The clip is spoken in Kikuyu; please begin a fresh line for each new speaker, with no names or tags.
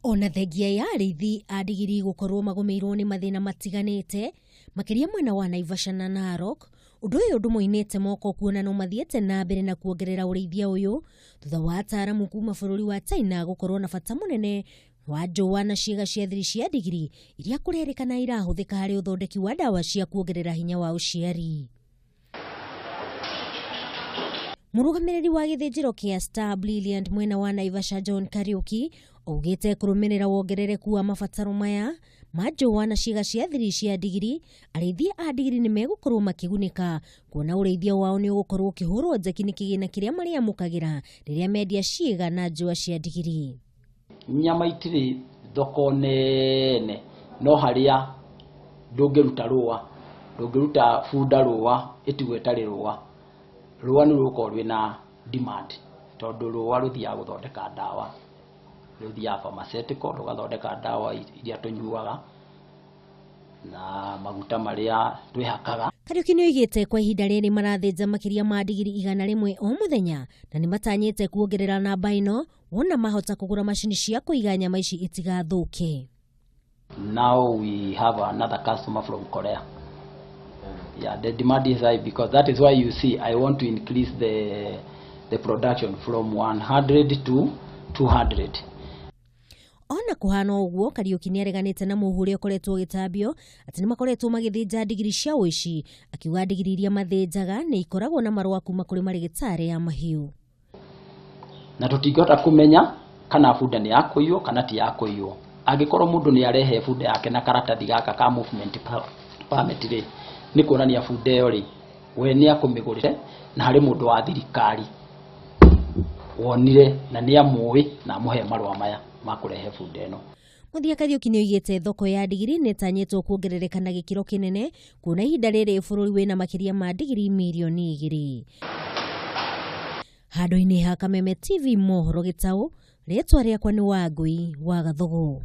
Ona thengia ya arĩithi a ndigiri gũkorwo magũmĩirwo nĩ mathĩna matiganĩte, makĩria mwena wa Naivasha na Narok, ũndũ ũyũ ndũmoinĩte moko kuona no mathiĩte na mbere na kuongerera ũrĩithia ũyũ thutha wa ataaramu kuma bũrũri wa China gũkorwo na bata mũnene wa njũa na ciĩga cia thiri cia ndigiri iria kũrerĩkana irahũthĩka harĩ ũthondeki wa ndawa cia kuongerera hinya wa ũciari. Mũrũgamĩrĩri wa gĩthĩnjĩro kĩa Star Brilliant mwena wa Naivasha John Kariuki augĩte kũrũmĩrĩra wongerereku wa mabataro maya ma njũa na ciĩga cia thiri cia ndigiri, arĩithi a ndigiri nĩ megũkorwo makĩgunĩka kuona ũrĩithia wao nĩ ũgũkorwo ũkĩhũrwo njeki nĩ kĩgĩna kĩrĩa marĩamũkagĩra rĩrĩa mendia ciĩga na njũa cia ndigiri.
Nyama itirĩ thoko nene, no harĩa ndũngĩruta rũa, ndũngĩruta bunda rũa ĩtigwo ĩtarĩ rũa. Rũa nĩ rũgũkorwo rwĩna demand tondũ rũa rũthiaga gũthondeka ndawa, rũthiaga pharmaceutical rũgathondeka ndawa iria tũnyuaga na maguta marĩa twĩhakaga.
Kariuki nĩ oigĩte kwa ihinda rĩrĩ marathĩnja makĩria ma ndigiri 100 o mũthenya na nĩ matanyĩte kuongerera namba ĩno wona mahota kũgũra macini cia kũiga nyama ici itigathũke.
Now we have another customer from Korea. Yeah, the demand is high because that is why you see I want to increase the production from 100 to 200.
Ona kuhana ũguo, Kariuki nĩareganĩte na mũhu ũrĩa ũkoretwo ũgĩtambio atĩ nĩmakoretwo magĩthĩnja ndigiri cia ũici, akiuga ndigiri iria mathĩnjaga nĩ ikoragwo na marũa kuma kũrĩ marĩgĩtarĩ ya mahiũ.
Na tũtingĩhota kũmenya kana bunda nĩ ya kũiywo kana ti ya kũiywo. Angĩkorwo mũndũ nĩ arehe bunda yake na karatathi gaka ka movement permit rĩ, nĩ kuonania bunda ĩyo rĩ, we nĩ akũmĩgũrĩte na harĩ mũndũ wa thirikari wonire na nĩ amũĩ na amũhe marũa maya ma kũrehe bunda ĩno.
Mũthia Kariuki nĩ oigĩte thoko ya ndigiri nĩ ĩtanyĩtwo kuongerereka na gĩkĩro kĩnene kuona ihinda rĩrĩ bũrũri wĩna makĩria ma ndigiri mirioni 2. Handũ-inĩ ha Kameme TV mohoro Gĩtaũ, rĩtwa rĩakwa nĩ Wangui wa Gathugu.